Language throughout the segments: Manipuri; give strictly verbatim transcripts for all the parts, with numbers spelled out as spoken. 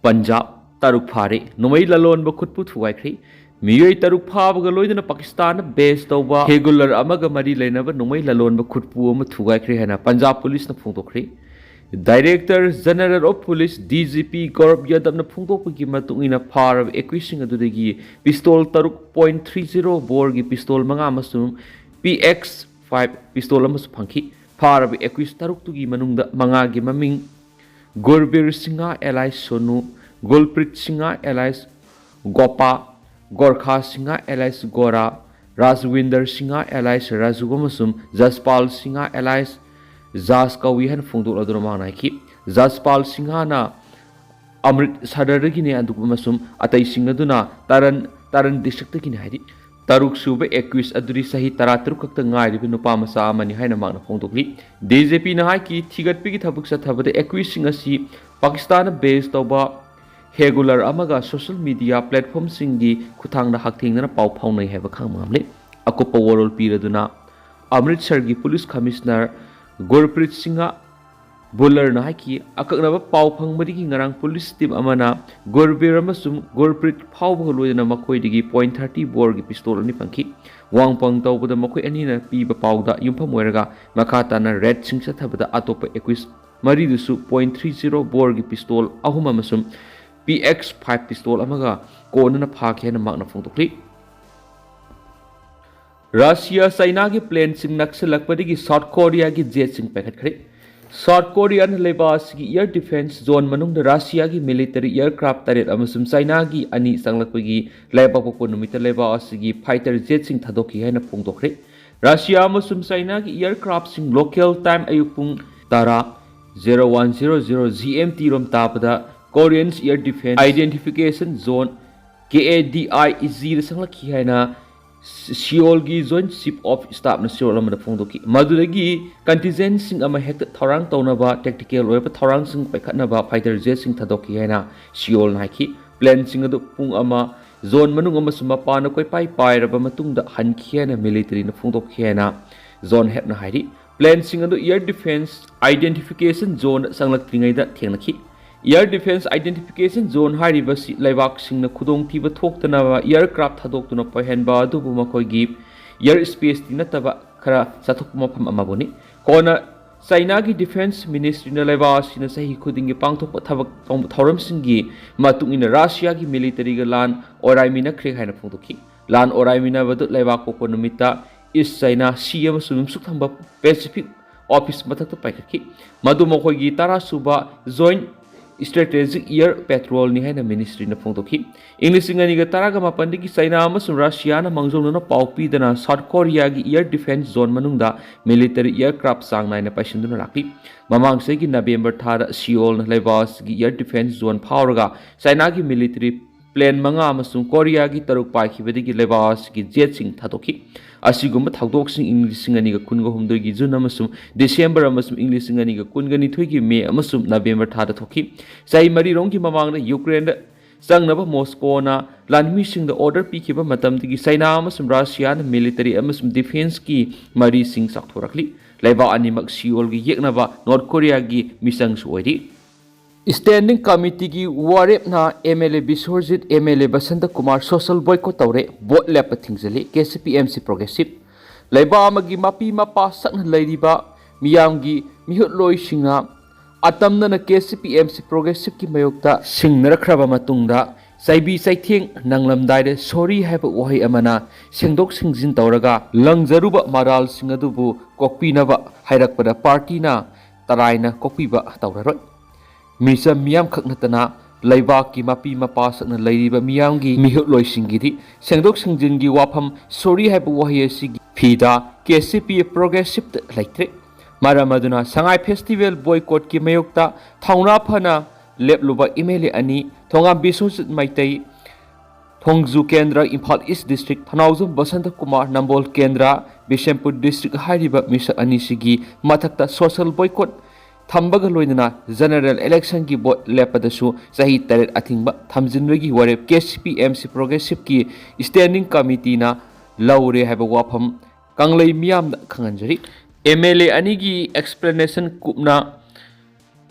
ꯄꯟꯖꯥꯕ꯫ ꯇꯔꯨꯛ ꯐꯥꯔꯦ꯫ ꯅꯣꯡꯃꯩ ꯂꯂꯣꯟꯕ ꯈꯨꯠꯄꯨ ꯊꯨꯒꯥꯏꯈ꯭ꯔꯦ꯫ ꯃꯤꯑꯣꯏ ꯇꯔꯨꯛ ꯐꯥꯕꯒ ꯂꯣꯏꯅꯅ ꯄꯥꯀꯤꯁꯇꯥꯟꯗ ꯕꯦꯁ ꯇꯧꯕ ꯍꯦꯒꯨꯂꯔ ꯑꯃꯒ ꯃꯔꯤ ꯂꯩꯅꯕ ꯅꯣꯡꯃꯩ ꯂꯂꯣꯟꯕ ꯈꯨꯠꯄꯨ ꯑꯃ ꯊꯨꯒꯥꯏꯈ꯭ꯔꯦ ꯍꯥꯏꯅ ꯄꯟꯖꯥꯕ ꯄꯨꯂꯤꯁꯅ ꯐꯣꯡꯗꯣꯛꯈ꯭ꯔꯦ꯫ Director general of police, D G P, Gaurav ꯌꯥꯗꯕꯅ ꯐꯣꯡꯗꯣꯛꯄꯒꯤ ꯃꯇꯨꯡ ꯏꯟꯅ, ꯐꯥꯔꯕ ꯑꯦꯀ꯭ꯌꯨꯁꯁꯤꯡ ꯑꯗꯨꯗꯒꯤ ꯄꯤꯁꯇꯣꯜ ꯇꯔꯨꯛ ꯄꯣꯏꯟ ꯊ꯭ꯔꯤ ꯖꯤꯔꯣ ꯕꯣꯔꯒꯤ ꯄꯤꯁꯇꯣꯜ ꯃꯉꯥ ꯑꯃꯁꯨꯡ ꯄꯤ ꯑꯦꯛꯁ ꯐꯥꯏꯚ ꯄꯤꯁꯇꯣꯜ ꯑꯃꯁꯨ ꯐꯪꯈꯤ꯫ ꯐꯥꯔꯕ ꯑꯦꯀ꯭ꯌꯨꯁ ꯇꯔꯨꯛꯇꯨꯒꯤ ꯃꯅꯨꯡꯗ ꯃꯉꯥꯒꯤ ꯃꯃꯤꯡ Gurbir Singh alias Sonu, Gulpreet Singh alias Gopa, Gorakha Singh alias Gora, Rajwinder Singh alias Raju ꯑꯃꯁꯨꯡ ꯖꯁꯄꯥꯜ ꯁꯤꯡꯍ ꯑꯦꯂꯥꯏꯁ ꯖꯥꯁ ꯀꯧꯏ ꯍꯥꯏꯅ ꯐꯣꯡꯗꯣꯛꯂꯗꯨꯅ ꯃꯍꯥꯛꯅ ꯍꯥꯏꯈꯤ꯫ ꯖꯁꯄꯥꯜ ꯁꯤꯡꯍꯅ ꯑꯃ꯭ꯔꯤꯠꯁꯔꯗꯒꯤꯅꯤ, ꯑꯗꯨꯒ ꯑꯃꯁꯨꯡ ꯑꯇꯩꯁꯤꯡ ꯑꯗꯨꯅ ꯇꯔꯟ, ꯇꯔꯟ ꯗꯤꯁꯇ꯭ꯔꯤꯛꯇꯒꯤꯅꯤ ꯍꯥꯏꯔꯤ꯫ ꯇꯔꯨꯛ ꯁꯨꯕ ꯑꯦꯀ꯭ꯌꯨꯁ ꯑꯗꯨꯗꯤ ꯆꯍꯤ ꯇꯔꯥꯇꯔꯨꯛ ꯈꯛꯇ ꯉꯥꯏꯔꯤꯕ ꯅꯨꯄꯥ ꯃꯆꯥ ꯑꯃꯅꯤ ꯍꯥꯏꯅ ꯃꯍꯥꯛꯅ ꯐꯣꯡꯗꯣꯛꯂꯤ꯫ ꯗꯤ ꯖꯤ ꯄꯤꯅ ꯍꯥꯏꯈꯤ, ꯊꯤꯒꯠꯄꯒꯤ ꯊꯕꯛ ꯆꯠꯊꯕꯗ ꯑꯦꯀ꯭ꯌꯨꯁꯁꯤꯡ ꯑꯁꯤ ꯄꯥꯀꯤꯁꯇꯥꯟꯗ ꯕꯦꯁ ꯇꯧꯕ ꯍꯦꯒꯨꯂꯔ ꯑꯃꯒ ꯁꯣꯁꯤꯌꯦꯜ ꯃꯤꯗꯤꯌꯥ ꯄ꯭ꯂꯦꯠꯐꯣꯝꯁꯤꯡꯒꯤ ꯈꯨꯠꯊꯥꯡꯗ ꯍꯛꯊꯦꯡꯅꯅ ꯄꯥꯎ ꯐꯥꯎꯅꯩ ꯍꯥꯏꯕ ꯈꯪꯕ ꯉꯝꯂꯦ꯫ ꯑꯀꯨꯞꯄ ꯋꯥꯔꯣꯜ ꯄꯤꯔꯗꯨꯅ ꯑꯃ꯭ꯔꯤꯠꯁꯔꯒꯤ ꯄꯨꯂꯤꯁ ꯀꯃꯤꯁꯅꯔ ꯒꯨꯔꯄ꯭ꯔꯤꯠ ꯁꯤꯡꯍ ꯕꯨꯂꯔꯅ ꯍꯥꯏꯈꯤ, ꯑꯀꯛꯅꯕ ꯄꯥꯎ ꯐꯪꯕꯗꯒꯤ ꯉꯔꯥꯡ ꯄꯨꯂꯤꯁ ꯇꯤꯝ ꯑꯃꯅ ꯒꯨꯔꯕꯤꯔ ꯑꯃꯁꯨꯡ ꯒꯨꯔꯄ꯭ꯔꯤꯠ ꯐꯥꯎꯕꯒ ꯂꯣꯏꯅꯅ ꯃꯈꯣꯏꯗꯒꯤ ꯄꯣꯏꯟ ꯊꯥꯔꯇꯤ ꯕꯣꯔꯒꯤ ꯄꯤꯁꯇꯣꯜ ꯑꯅꯤ ꯐꯪꯈꯤ꯫ ꯋꯥꯡꯄꯪ ꯇꯧꯕꯗ ꯃꯈꯣꯏ ꯑꯅꯤꯅ ꯄꯤꯕ ꯄꯥꯎꯗ ꯌꯨꯝꯐꯝ ꯑꯣꯏꯔꯒ ꯃꯈꯥ ꯇꯥꯅ ꯔꯦꯗꯁꯤꯡ ꯆꯠꯊꯕꯗ ꯑꯇꯣꯞꯄ ꯑꯦꯀ꯭ꯌꯨꯁ ꯃꯔꯤꯗꯨꯁꯨ ꯄꯣꯏꯟ ꯊ꯭ꯔꯤ ꯖꯤꯔꯣ ꯕꯣꯔꯒꯤ ꯄꯤꯁꯇꯣꯜ ꯑꯍꯨꯝ ꯑꯃꯁꯨꯡ ꯄꯤ ꯑꯦꯛꯁ ꯐꯥꯏꯚ ꯄꯤꯁꯇꯣꯜ ꯑꯃꯒ ꯀꯣꯟꯅꯅ ꯐꯥꯈꯤ ꯍꯥꯏꯅ ꯃꯍꯥꯛꯅ ꯐꯣꯡꯗꯣꯛꯂꯤ꯫ ꯔꯁꯤꯌꯥ ꯆꯥꯏꯅꯥꯒꯤ ꯄ꯭ꯂꯦꯟꯁꯤꯡ ꯅꯛꯁꯤꯜꯂꯛꯄꯗꯒꯤ ꯁꯥꯎꯠ ꯀꯣꯔꯤꯌꯥꯒꯤ ꯖꯦꯠꯁꯤꯡ ꯄꯥꯏꯈꯠꯈ꯭ꯔꯦ꯫ ꯁꯥꯎꯠ ꯀꯣꯔꯤꯌꯥꯅ ꯂꯩꯕꯥꯛ ꯑꯁꯤꯒꯤ ꯏꯌꯔ ꯗꯤꯐꯦꯟꯁ ꯖꯣꯟ ꯃꯅꯨꯡꯗ ꯔꯁꯤꯌꯥꯒꯤ ꯃꯤꯂꯤꯇꯔꯤ ꯏꯌꯔꯀ꯭ꯔꯥꯐ ꯇꯔꯦꯠ ꯑꯃꯁꯨꯡ ꯆꯥꯏꯅꯥꯒꯤ ꯑꯅꯤ ꯆꯪꯂꯛꯄꯒꯤ ꯂꯩꯕꯥꯛꯄꯣꯛꯄ ꯅꯨꯃꯤꯠꯇ ꯂꯩꯕꯥꯛ ꯑꯁꯤꯒꯤ ꯐꯥꯏꯇꯔ ꯖꯦꯠꯁꯤꯡ ꯊꯥꯗꯣꯛꯈꯤ ꯍꯥꯏꯅ ꯐꯣꯡꯗꯣꯛꯈ꯭ꯔꯦ꯫ ꯔꯁꯤꯌꯥ ꯑꯃꯁꯨꯡ ꯆꯥꯏꯅꯥꯒꯤ ꯏꯌꯔꯀ꯭ꯔꯥꯐꯁꯤꯡ ꯂꯣꯀꯦꯜ ꯇꯥꯏꯝ ꯑꯌꯨꯛ ꯄꯨꯡ ꯇꯔꯥ, zero one zero zero G M T ꯔꯣꯝ ꯇꯥꯕꯗ Koreans air defence identification zone, K A D I E ꯖꯤꯗ ꯆꯪꯂꯛꯈꯤ ꯍꯥꯏꯅ ꯁꯤꯑꯣꯜꯒꯤ ꯖꯣꯏꯟꯠ ꯆꯤꯐ ꯑꯣꯐ ꯁ꯭ꯇꯥꯐꯅ ꯆꯦꯔꯣꯜ ꯑꯃꯗ ꯐꯣꯡꯗꯣꯛꯈꯤ꯫ ꯃꯗꯨꯗꯒꯤ ꯀꯟꯇꯤꯟꯖꯦꯟꯠꯁꯤꯡ ꯑꯃ ꯍꯦꯛꯇ ꯊꯧꯔꯥꯡ ꯇꯧꯅꯕ, ꯇꯦꯛꯇꯤꯀꯦꯜ ꯑꯣꯏꯕ ꯊꯧꯔꯥꯡꯁꯤꯡ ꯄꯥꯏꯈꯠꯅꯕ ꯐꯥꯏꯇꯔ ꯖꯦꯠꯁꯤꯡ ꯊꯥꯗꯣꯛꯈꯤ ꯍꯥꯏꯅ ꯁꯤꯑꯣꯜꯅ ꯍꯥꯏꯈꯤ꯫ ꯄ꯭ꯂꯦꯟꯁꯤꯡ ꯑꯗꯨ ꯄꯨꯡ ꯑꯃ ꯖꯣꯟ ꯃꯅꯨꯡ ꯑꯃꯁꯨꯡ ꯃꯄꯥꯟꯗ ꯀꯣꯏꯄꯥꯏ ꯄꯥꯏꯔꯕ ꯃꯇꯨꯡꯗ ꯍꯟꯈꯤ ꯍꯥꯏꯅ ꯃꯤꯂꯤꯇꯔꯤꯅ ꯐꯣꯡꯗꯣꯛꯈꯤ ꯍꯥꯏꯅ ꯖꯣꯟ ꯍꯦꯞꯅ ꯍꯥꯏꯔꯤ꯫ ꯄ꯭ꯂꯦꯟꯁꯤꯡ ꯑꯗꯨ ꯏꯌꯔ ꯗꯤꯐꯦꯟꯁ ꯑꯥꯏꯗꯦꯟꯇꯤꯐꯤꯀꯦꯁꯟ ꯖꯣꯟꯗ ꯆꯪꯂꯛꯇ꯭ꯔꯤꯉꯩꯗ ꯊꯦꯡꯅꯈꯤ꯫ Air Defense Identification Zone ꯍꯥꯏꯔꯤꯕꯁꯤ ꯂꯩꯕꯥꯛꯁꯤꯡꯅ ꯈꯨꯗꯣꯡꯊꯤꯕ ꯊꯣꯛꯇꯅꯕ aircraft ꯊꯥꯗꯣꯛꯇꯨꯅ ꯄꯥꯏꯍꯟꯕ ꯑꯗꯨꯕꯨ ꯃꯈꯣꯏꯒꯤ air spaceꯇꯤ ꯅꯠꯇꯕ ꯈꯔ ꯆꯠꯊꯣꯛꯄ ꯃꯐꯝ ꯑꯃꯕꯨꯅꯤ꯫ ꯀꯣꯟꯅ ꯆꯥꯏꯅꯥꯒꯤ Defense Ministryꯅ ꯂꯩꯕꯥꯛ ꯑꯁꯤꯅ ꯆꯍꯤ ꯈꯨꯗꯤꯡꯒꯤ ꯄꯥꯡꯊꯣꯛꯄ ꯊꯕꯛ ꯊꯧꯔꯝꯁꯤꯡꯒꯤ ꯃꯇꯨꯡ ꯏꯟꯅ ꯔꯁꯤꯌꯥꯒꯤ militaryꯒ ꯂꯥꯟ ꯑꯣꯔꯥꯏꯃꯤꯅꯈ꯭ꯔꯦ ꯍꯥꯏꯅ ꯐꯣꯡꯗꯣꯛꯈꯤ꯫ ꯂꯥꯟ ꯑꯣꯔꯥꯏꯃꯤꯅꯕꯗꯨ ꯂꯩꯕꯥꯛ ꯄꯣꯛꯄ ꯅꯨꯃꯤꯠꯇ East China Sea ꯑꯃꯁꯨꯡ ꯅꯨꯡꯁꯨꯛ ꯊꯪꯕ Pacific office ꯃꯊꯛꯇ ꯄꯥꯏꯈꯠꯈꯤ꯫ ꯃꯗꯨ ꯃꯈꯣꯏꯒꯤ ꯇꯔꯥꯁꯨꯕ Joint Strategic Air Patrolꯅꯤ ꯍꯥꯏꯅ ministryꯅ ꯐꯣꯡꯗꯣꯛꯈꯤ꯫ ꯏꯪ ꯂꯤꯁꯤꯡ ꯑꯅꯤꯒ ꯇꯔꯥꯒ ꯃꯥꯄꯟꯗꯒꯤ ꯆꯥꯏꯅꯥ ꯑꯃꯁꯨꯡ ꯔꯁꯤꯌꯥꯅ ꯃꯥꯡꯖꯧꯅꯅ ꯄꯥꯎ ꯄꯤꯗꯅ South Koreaꯒꯤ air defense zone ꯃꯅꯨꯡꯗ military aircraft ꯆꯥꯡ ꯅꯥꯏꯅ ꯄꯥꯏꯁꯤꯟꯗꯨꯅ ꯂꯥꯛꯂꯤ꯫ ꯃꯃꯥꯡ ꯆꯍꯤꯒꯤ November ꯊꯥꯗ ꯁꯤꯑꯣꯜꯅ ꯂꯩꯕꯥꯛ ꯑꯁꯤꯒꯤ air defense zone ꯐꯥꯎꯔꯒ ꯆꯥꯏꯅꯥꯒꯤ military plane ꯃꯉꯥ ꯑꯃꯁꯨꯡ ꯀꯣꯔꯤꯌꯥꯒꯤ ꯇꯔꯨꯛ ꯄꯥꯏꯈꯤꯕꯗꯒꯤ ꯂꯩꯕꯥꯛ ꯑꯁꯤꯒꯤ jetꯁꯤꯡ ꯊꯥꯗꯣꯛꯈꯤ꯫ ꯑꯁꯤꯒꯨꯝꯕ ꯊꯧꯗꯣꯛꯁꯤꯡ ꯏꯪ ꯂꯤꯁꯤꯡ ꯑꯅꯤꯒ ꯀꯨꯟꯒ ꯍꯨꯝꯗꯣꯏꯒꯤ June ꯑꯃꯁꯨꯡ December ꯑꯃꯁꯨꯡ ꯏꯪ ꯂꯤꯁꯤꯡ ꯑꯅꯤꯒ ꯀꯨꯟꯒ ꯅꯤꯊꯣꯏꯒꯤ May ꯑꯃꯁꯨꯡ November ꯊꯥꯗ ꯊꯣꯛꯈꯤ꯫ ꯆꯍꯤ ꯃꯔꯤꯔꯣꯝꯒꯤ ꯃꯃꯥꯡꯗ Ukraineꯗ ꯆꯪꯅꯕ ꯃꯣꯁꯀꯣꯅ ꯂꯥꯟꯃꯤꯁꯤꯡꯗ order ꯄꯤꯈꯤꯕ ꯃꯇꯝꯗꯒꯤ ꯆꯥꯏꯅꯥ ꯑꯃꯁꯨꯡ ꯔꯁꯤꯌꯥꯅ military ꯑꯃꯁꯨꯡ defenceꯀꯤ ꯃꯔꯤꯁꯤꯡ ꯆꯥꯎꯊꯣꯔꯛꯂꯤ꯫ ꯂꯩꯕꯥꯛ ꯑꯅꯤꯃꯛ ꯁꯤꯑꯣꯜꯒꯤ ꯌꯦꯛꯅꯕ North Koreaꯒꯤ ꯃꯤꯆꯪꯁꯨ ꯑꯣꯏꯔꯤ꯫ Standing Committeeꯒꯤ ꯋꯥꯔꯦꯞꯅ MLA Biswajit, MLA Basanta Kumar social boycott ꯇꯧꯔꯦ, vote ꯂꯦꯞꯄ ꯊꯤꯡꯖꯤꯜꯂꯤ꯫ KCP MC Progressive, ꯂꯩꯕꯥꯛ ꯑꯃꯒꯤ ꯃꯄꯤ ꯃꯄꯥ ꯁꯛꯅ ꯂꯩꯔꯤꯕ ꯃꯤꯌꯥꯝꯒꯤ ꯃꯤꯍꯨꯠꯂꯣꯏꯁꯤꯡꯅ ꯑꯇꯝꯅꯅ KCP MC Progressiveꯀꯤ ꯃꯥꯌꯣꯛꯇ ꯁꯤꯡꯅꯔꯛꯈ꯭ꯔꯕ ꯃꯇꯨꯡꯗ ꯆꯩꯕꯤ ꯆꯩꯊꯦꯡ ꯅꯪꯂꯝꯗꯥꯏꯗ sorry ꯍꯥꯏꯕ ꯋꯥꯍꯩ ꯑꯃꯅ ꯁꯦꯡꯗꯣꯛ ꯁꯦꯡꯖꯤꯟ ꯇꯧꯔꯒ ꯂꯪꯖꯔꯨꯕ ꯃꯔꯥꯜꯁꯤꯡ ꯑꯗꯨꯕꯨ ꯀꯣꯛꯄꯤꯅꯕ ꯍꯥꯏꯔꯛꯄꯗ partyꯅ ꯇꯔꯥꯏꯅ ꯀꯣꯛꯄꯤꯕ ꯇꯧꯔꯔꯣꯏ꯫ ꯃꯤꯆꯝ ꯃꯤꯌꯥꯝꯈꯛ ꯅꯠꯇꯅ ꯂꯩꯕꯥꯛꯀꯤ ꯃꯄꯤ ꯃꯄꯥ ꯁꯛꯅ ꯂꯩꯔꯤꯕ ꯃꯤꯌꯥꯝꯒꯤ ꯃꯤꯍꯨꯠꯂꯣꯏꯁꯤꯡꯒꯤꯗꯤ ꯁꯦꯡꯗꯣꯛ ꯁꯦꯡꯖꯤꯟꯒꯤ ꯋꯥꯐꯝ sorry ꯍꯥꯏꯕ ꯋꯥꯍꯩ ꯑꯁꯤꯒꯤ ꯐꯤꯗ KCP Progressiveꯇ ꯂꯩꯇ꯭ꯔꯦ꯫ ꯃꯔꯝ ꯑꯗꯨꯅ ꯁꯉꯥꯏ festival boycottꯀꯤ ꯃꯥꯌꯣꯛꯇ ꯊꯧꯅꯥ ꯐꯅ ꯂꯦꯞꯂꯨꯕ MLA ꯑꯅꯤ, ꯊꯣꯉꯥꯝ ꯕꯤꯁ꯭ꯋꯖꯤꯠ ꯃꯩꯇꯩ, ꯊꯣꯡꯖꯨ ꯀꯦꯟꯗ꯭ꯔ, ꯏꯝꯐꯥꯜ East District, ꯊꯧꯅꯥꯎꯖꯝ ꯕꯁꯟꯇ ꯀꯨꯃꯥꯔ, ꯅꯝꯕꯣꯜ ꯀꯦꯟꯗ꯭ꯔ, ꯕꯤꯁꯦꯝꯄꯨꯔ District ꯍꯥꯏꯔꯤꯕ ꯃꯤꯁꯛ ꯑꯅꯤꯁꯤꯒꯤ ꯃꯊꯛꯇ social boycott ꯊꯝꯕꯒ ꯂꯣꯏꯅꯅ general electionꯒꯤ vote ꯂꯦꯞꯄꯗꯁꯨ ꯆꯍꯤ ꯇꯔꯦꯠ ꯑꯊꯤꯡꯕ ꯊꯝꯖꯤꯟꯕꯒꯤ ꯋꯥꯔꯦꯞ KCP MC Progressiveꯀꯤ Standing Committeeꯅ ꯂꯧꯔꯦ ꯍꯥꯏꯕ ꯋꯥꯐꯝ ꯀꯪꯂꯩ ꯃꯤꯌꯥꯝꯗ ꯈꯪꯍꯟꯖꯔꯤ꯫ MLA ꯑꯅꯤꯒꯤ explanation ꯀꯨꯞꯅ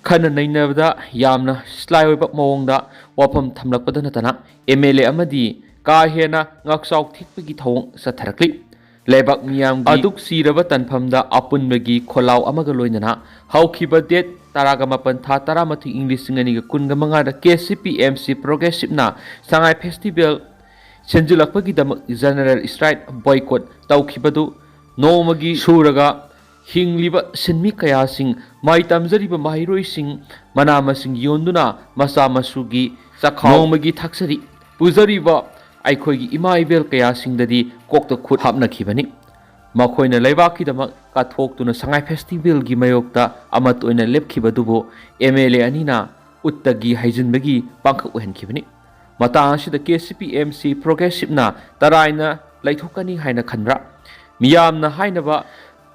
ꯈꯟꯅ ꯅꯩꯅꯕꯗ ꯌꯥꯝꯅ ꯁ꯭ꯂꯥꯏ ꯑꯣꯏꯕ ꯃꯑꯣꯡꯗ ꯋꯥꯐꯝ ꯊꯝꯂꯛꯄꯗ ꯅꯠꯇꯅ, ꯑꯦꯝ ꯑꯦꯜ ꯑꯦ ꯑꯃꯗꯤ ꯀꯥ ꯍꯦꯟꯅ ꯉꯥꯛꯆꯥꯎ ꯊꯦꯛꯄꯒꯤ ꯊꯧꯑꯣꯡ ꯆꯠꯊꯔꯛꯂꯤ꯫ ꯂꯩꯕꯥꯛ ꯃꯤꯌꯥꯝꯒꯤ ꯑꯗꯨꯛ ꯁꯤꯔꯕ ꯇꯥꯟꯐꯝꯗ ꯑꯄꯨꯟꯕꯒꯤ ꯈꯣꯜꯂꯥꯎ ꯑꯃꯒ ꯂꯣꯏꯅꯅ ꯍꯧꯈꯤꯕ ꯗꯦꯠ ꯇꯔꯥꯒ ꯃꯥꯄꯟ, ꯊꯥ ꯇꯔꯥꯃꯥꯊꯣꯏ, ꯏꯪ ꯂꯤꯁꯤꯡ ꯑꯅꯤꯒ ꯀꯨꯟꯒ ꯃꯉꯥꯗ K C P M C ꯄ꯭ꯔꯣꯒ꯭ꯔꯦꯁꯤꯞꯅ ꯁꯉꯥꯏ ꯐꯦꯁꯇꯤꯚꯦꯜ ꯁꯤꯟꯖꯤꯜꯂꯛꯄꯒꯤꯗꯃꯛ ꯖꯦꯅꯔꯦꯜ ꯁ꯭ꯇ꯭ꯔꯥꯏꯛ ꯕꯣꯏꯀꯣꯠ ꯇꯧꯈꯤꯕꯗꯨ ꯅꯣꯡꯃꯒꯤ ꯁꯨꯔꯒ ꯍꯤꯡꯂꯤꯕ ꯁꯤꯟꯃꯤ ꯀꯌꯥꯁꯤꯡ, ꯃꯍꯩ ꯇꯝꯖꯔꯤꯕ ꯃꯍꯩꯔꯣꯏꯁꯤꯡ, ꯃꯅꯥ ꯃꯁꯤꯡ ꯌꯣꯟꯗꯨꯅ ꯃꯆꯥ ꯃꯁꯨꯒꯤ ꯆꯥꯛꯈꯥꯎ ꯅꯣꯡꯃꯒꯤ ꯊꯛꯆꯔꯤ ꯄꯨꯖꯔꯤꯕ ꯑꯩꯈꯣꯏꯒꯤ ꯏꯃꯥ ꯏꯕꯦꯜ ꯀꯌꯥꯁꯤꯡꯗꯗꯤ ꯀꯣꯛꯇ ꯈꯨꯠ ꯍꯥꯞꯅꯈꯤꯕꯅꯤ꯫ ꯃꯈꯣꯏꯅ ꯂꯩꯕꯥꯛꯀꯤꯗꯃꯛ ꯀꯠꯊꯣꯛꯇꯨꯅ ꯁꯉꯥꯏ ꯐꯦꯁꯇꯤꯚꯦꯜꯒꯤ ꯃꯥꯌꯣꯛꯇ ꯑꯃꯠꯇ ꯑꯣꯏꯅ ꯂꯦꯞꯈꯤꯕꯗꯨꯕꯨ ꯑꯦꯝ ꯑꯦꯜ ꯑꯦ ꯑꯅꯤꯅ ꯎꯠꯇꯒꯤ ꯍꯩꯖꯤꯟꯕꯒꯤ ꯄꯥꯡꯈꯛ ꯑꯣꯏꯍꯟꯈꯤꯕꯅꯤ꯫ ꯃꯇꯥꯡ ꯑꯁꯤꯗ K C P M C ꯄ꯭ꯔꯣꯒ꯭ꯔꯦꯁꯤꯞꯅ ꯇꯔꯥꯏꯅ ꯂꯩꯊꯣꯛꯀꯅꯤ ꯍꯥꯏꯅ ꯈꯟꯕ꯭ꯔꯥ? ꯃꯤꯌꯥꯝꯅ ꯍꯥꯏꯅꯕ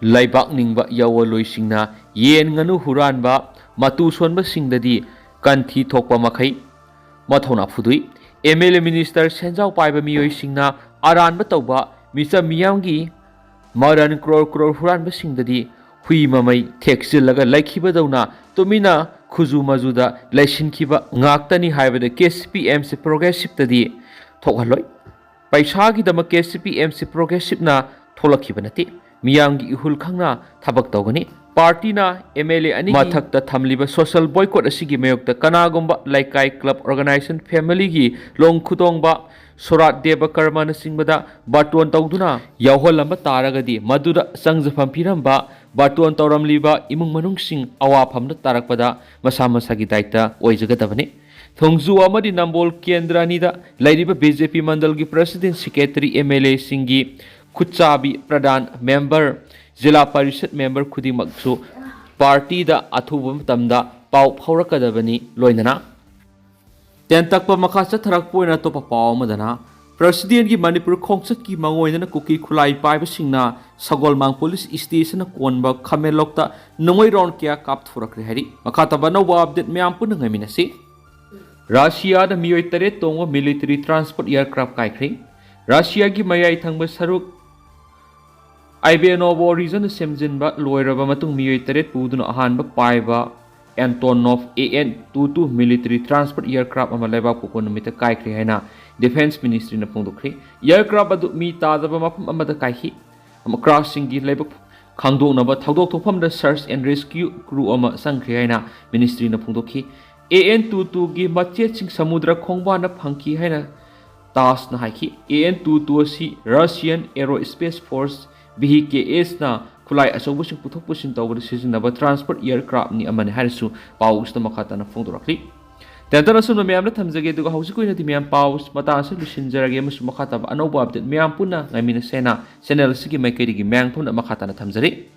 ꯂꯩꯕꯥꯛ ꯅꯤꯡꯕ ꯌꯥꯑꯣꯟꯂꯣꯏꯁꯤꯡꯅ ꯌꯦꯟ ꯉꯥꯅꯨ ꯍꯨꯔꯥꯟꯕ, ꯃꯇꯨ ꯁꯣꯟꯕꯁꯤꯡꯗꯗꯤ ꯀꯟꯊꯤ ꯊꯣꯛꯄ ꯃꯈꯩ ꯃꯊꯧꯅꯥ ꯐꯨꯗꯣꯛꯏ꯫ ꯑꯦꯝ ꯑꯦꯜ ꯑꯦ, ꯃꯤꯅꯤꯁꯇꯔ, ꯁꯦꯟꯖꯥꯎ ꯄꯥꯏꯕ ꯃꯤꯑꯣꯏꯁꯤꯡꯅ ꯑꯔꯥꯟꯕ ꯇꯧꯕ, ꯃꯤꯆꯝ ꯃꯤꯌꯥꯝꯒꯤ ꯃꯔꯟ ꯀ꯭ꯔꯣꯔ ꯀ꯭ꯔꯣꯔ ꯍꯨꯔꯥꯟꯕꯁꯤꯡꯗꯗꯤ ꯍꯨꯏ ꯃꯃꯩ ꯊꯦꯛꯆꯤꯜꯂꯒ ꯂꯩꯈꯤꯕꯗꯧꯅ ꯇꯨꯃꯤꯟꯅ ꯈꯨꯖꯨ ꯃꯖꯨꯗ ꯂꯩꯁꯤꯟꯈꯤꯕ ꯉꯥꯛꯇꯅꯤ ꯍꯥꯏꯕꯗ K C P M C ꯄ꯭ꯔꯣꯒ꯭ꯔꯦꯁꯤꯞꯇꯗꯤ ꯊꯣꯛꯍꯜꯂꯣꯏ꯫ ꯄꯩꯁꯥꯒꯤꯗꯃꯛ K C P M C ꯄ꯭ꯔꯣꯒ꯭ꯔꯦꯁꯤꯞꯅ ꯊꯣꯛꯂꯛꯈꯤꯕ ꯅꯠꯇꯦ꯫ ꯃꯤꯌꯥꯝꯒꯤ ꯏꯍꯨꯜ ꯈꯪꯅ ꯊꯕꯛ ꯇꯧꯒꯅꯤ꯫ ꯄꯥꯔꯇꯤꯅ ꯑꯦꯝ ꯑꯦꯜ ꯑꯦ ꯑꯅꯤꯒꯤ ꯃꯊꯛꯇ ꯊꯝꯂꯤꯕ ꯁꯣꯁꯦꯜ ꯕꯣꯏꯀꯣꯠ ꯑꯁꯤꯒꯤ ꯃꯥꯌꯣꯛꯇ ꯀꯅꯥꯒꯨꯝꯕ ꯂꯩꯀꯥꯏ, ꯀ꯭ꯂꯕ, ꯑꯣꯔꯒꯅꯥꯏꯖꯦꯁꯟ, ꯐꯦꯃꯤꯂꯤꯒꯤ ꯂꯣꯡ ꯈꯨꯗꯣꯡꯕ, ꯁꯣꯔꯥꯠ ꯗꯦꯕ ꯀꯔꯃꯅꯆꯤꯡꯕꯗ ꯕꯥꯔꯇꯣꯟ ꯇꯧꯗꯨꯅ ꯌꯥꯎꯍꯜꯂꯝꯕ ꯇꯥꯔꯒꯗꯤ, ꯃꯗꯨꯗ ꯆꯪꯖꯐꯝ ꯄꯤꯔꯝꯕ ꯕꯥꯔꯇꯣꯟ ꯇꯧꯔꯝꯂꯤꯕ ꯏꯃꯨꯡ ꯃꯅꯨꯡꯁꯤꯡ ꯑꯋꯥꯐꯝꯗ ꯇꯥꯔꯛꯄꯗ ꯃꯁꯥ ꯃꯁꯥꯒꯤ ꯗꯥꯏꯇ ꯑꯣꯏꯖꯒꯗꯕꯅꯤ꯫ ꯊꯣꯡꯖꯨ ꯑꯃꯗꯤ ꯅꯝꯕꯣꯜ ꯀꯦꯟꯗ꯭ꯔ ꯑꯅꯤꯗ ꯂꯩꯔꯤꯕ ꯕꯤ ꯖꯦ ꯄꯤ ꯃꯟꯗꯜꯒꯤ ꯄ꯭ꯔꯁꯤꯗꯦꯟ, ꯁꯦꯀ꯭ꯔꯦꯇꯔꯤ, ꯑꯦꯝ ꯑꯦꯜ ꯑꯦꯁꯤꯡꯒꯤ ꯈꯨꯠꯆꯥꯕꯤ, ꯄ꯭ꯔꯙꯥꯟ, ꯃꯦꯝꯕꯔ, ꯖꯤꯂꯥ ꯄꯔꯤꯁꯠ ꯃꯦꯝꯕꯔ ꯈꯨꯗꯤꯡꯃꯛꯁꯨ ꯄꯥꯔꯇꯤꯗ ꯑꯊꯨꯕ ꯃꯇꯝꯗ ꯄꯥꯎ ꯐꯥꯎꯔꯛꯀꯗꯕꯅꯤ꯫ ꯂꯣꯏꯅꯅ ꯇꯦꯟꯇꯛꯄ ꯃꯈꯥ ꯆꯠꯊꯔꯛꯄ ꯑꯣꯏꯅ ꯑꯇꯣꯞꯄ ꯄꯥꯎ ꯑꯃꯗꯅ, ꯄ꯭ꯔꯁꯤꯗꯦꯟꯒꯤ ꯃꯅꯤꯄꯨꯔ ꯈꯣꯡꯆꯠꯀꯤ ꯃꯥꯡꯑꯣꯏꯅꯅ ꯀꯨꯀꯤ ꯈꯨꯠꯂꯥꯏ ꯄꯥꯏꯕꯁꯤꯡꯅ ꯁꯒꯣꯜꯃꯥꯡ ꯄꯨꯂꯤꯁ ꯁ꯭ꯇꯦꯁꯟꯅ ꯀꯣꯟꯕ ꯈꯥꯃꯦꯟꯂꯣꯛꯇ ꯅꯣꯡꯃꯩ ꯔꯥꯎꯟ ꯀꯌꯥ ꯀꯥꯞꯊꯣꯔꯛꯈ꯭ꯔꯦ ꯍꯥꯏꯔꯤ꯫ ꯃꯈꯥ ꯇꯥꯕ ꯑꯅꯧꯕ ꯑꯞꯗꯦꯠ ꯃꯌꯥꯝ ꯄꯨꯟꯅ ꯉꯥꯏꯃꯤꯟꯅꯁꯤ꯫ ꯔꯁꯤꯌꯥꯗ ꯃꯤꯑꯣꯏ ꯇꯔꯦꯠ ꯇꯣꯡꯕ ꯃꯤꯂꯤꯇꯔꯤ ꯇ꯭ꯔꯥꯟꯁꯄꯣꯔꯠ ꯑꯦꯌꯔꯀ꯭ꯔꯥꯐ ꯀꯥꯏꯈ꯭ꯔꯦ꯫ ꯔꯁꯤꯌꯥꯒꯤ ꯃꯌꯥꯏ ꯊꯪꯕ ꯁꯔꯨꯛ ꯑꯥꯏꯕꯦꯅꯣꯕꯣ ꯔꯤꯖꯟꯗ ꯁꯦꯝꯖꯤꯟꯕ ꯂꯣꯏꯔꯕ ꯃꯇꯨꯡ, ꯃꯤꯑꯣꯏ ꯇꯔꯦꯠ ꯄꯨꯗꯨꯅ ꯑꯍꯥꯟꯕ ꯄꯥꯏꯕ Antonov A N twenty-two military transport aircraft ꯑꯃ ꯂꯩꯕꯥꯛ ꯄꯣꯛꯄ ꯅꯨꯃꯤꯠꯇ ꯀꯥꯏꯈ꯭ꯔꯦ ꯍꯥꯏꯅ Defense Ministryꯅ ꯐꯣꯡꯗꯣꯛꯈ꯭ꯔꯤ꯫ Aircraft ꯑꯗꯨ ꯃꯤ ꯇꯥꯗꯕ ꯃꯐꯝ ꯑꯃꯗ ꯀꯥꯏꯈꯤ꯫ ꯑꯃ craftꯁꯤꯡꯒꯤ ꯂꯩꯕꯛ ꯈꯪꯗꯣꯛꯅꯕ ꯊꯧꯗꯣꯛ ꯊꯣꯛꯐꯝꯗ search and rescue crew ꯑꯃ ꯆꯪꯈ꯭ꯔꯦ ꯍꯥꯏꯅ Ministryꯅ ꯐꯣꯡꯗꯣꯛꯈꯤ꯫ A N twenty-twoꯒꯤ ꯃꯆꯦꯠꯁꯤꯡ ꯁꯃꯨꯗ꯭ꯔ ꯈꯣꯡꯕꯥꯟꯗ ꯐꯪꯈꯤ ꯍꯥꯏꯅ ꯇꯥꯁꯅ ꯍꯥꯏꯈꯤ꯫ A N twenty-two ꯑꯁꯤ Russian Aerospace Force, V K Sꯅ ꯈꯨꯠꯂꯥꯏ ꯑꯆꯧꯕꯁꯤꯡ ꯄꯨꯊꯣꯛ ꯄꯨꯁꯤꯟ ꯇꯧꯕꯗ ꯁꯤꯖꯤꯟꯅꯕ transport aircraftꯅꯤ ꯑꯃꯅꯤ ꯍꯥꯏꯅꯁꯨ ꯄꯥꯎꯁꯤꯗ ꯃꯈꯥ ꯇꯥꯅ ꯐꯣꯡꯗꯣꯔꯛꯂꯤ꯫ ꯇꯦꯟꯇꯔ ꯑꯁꯨꯝꯅ ꯃꯌꯥꯝꯗ ꯊꯝꯖꯒꯦ, ꯑꯗꯨꯒ ꯍꯧꯖꯤꯛꯀꯤ ꯑꯣꯏꯅꯗꯤ ꯃꯌꯥꯝ ꯄꯥꯎ ꯃꯇꯥꯡ ꯑꯁꯤ ꯂꯣꯏꯁꯤꯟꯖꯔꯒꯦ ꯑꯃꯁꯨꯡ ꯃꯈꯥ ꯇꯥꯕ ꯑꯅꯧꯕ update ꯃꯌꯥꯝ ꯄꯨꯟꯅ ꯉꯥꯏꯃꯤꯟꯅꯁꯦꯅ channel ꯑꯁꯤꯒꯤ ꯃꯥꯏꯀꯩꯗꯒꯤ ꯃꯌꯥꯝ ꯄꯨꯝꯅ ꯃꯈꯥ ꯇꯥꯅ ꯊꯝꯖꯔꯤ꯫